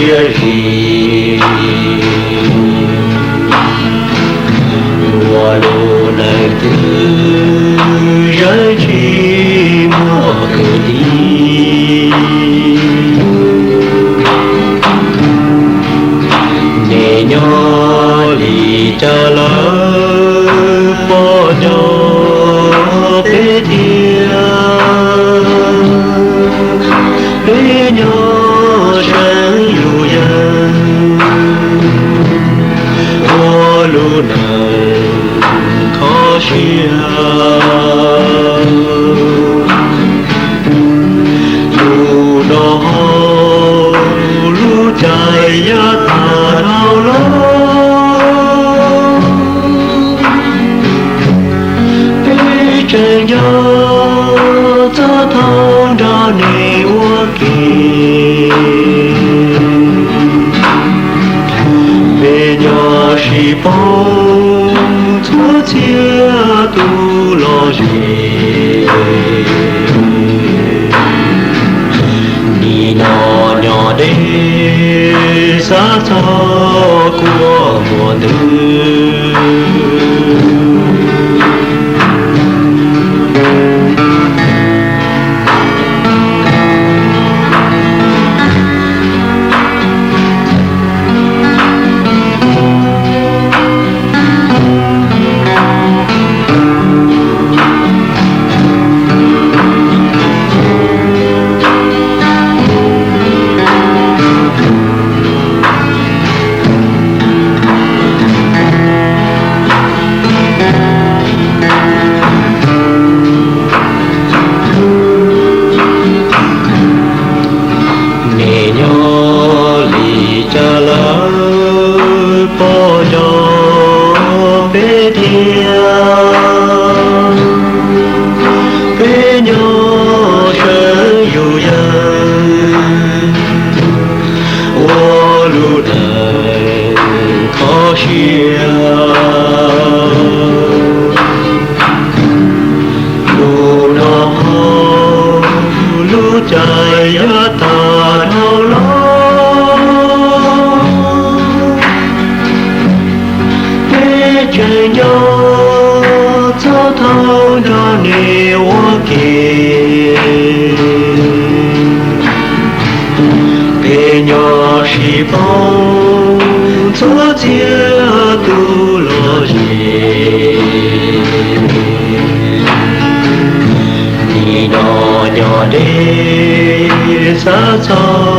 siab zim, ua lub neej twg zeej tsis muaj kwv tij. Nim nyob li cas lawm pom nco peb tiag, peb nyob seev yus yawg ua lub neej kho siab. Tus no lub caij yav tag dhau los, peb tseem nco txog thaum nrog neb ua ke. Peb nyob sib paub txhua txhia tus los ze. Nim no nyob deb xav txog kua muag ntws. Nim nyob li cas lawm pom nco peb tiag, peb nyob seev yus yawg ua lub neej kho siab. Tus no lub caij yav tag dhau los, peb tseem nco txog thaum nrog neb ua ke. Peb nyob sib paub txhua txhia tus los ze. Nim no nyob deb xav txog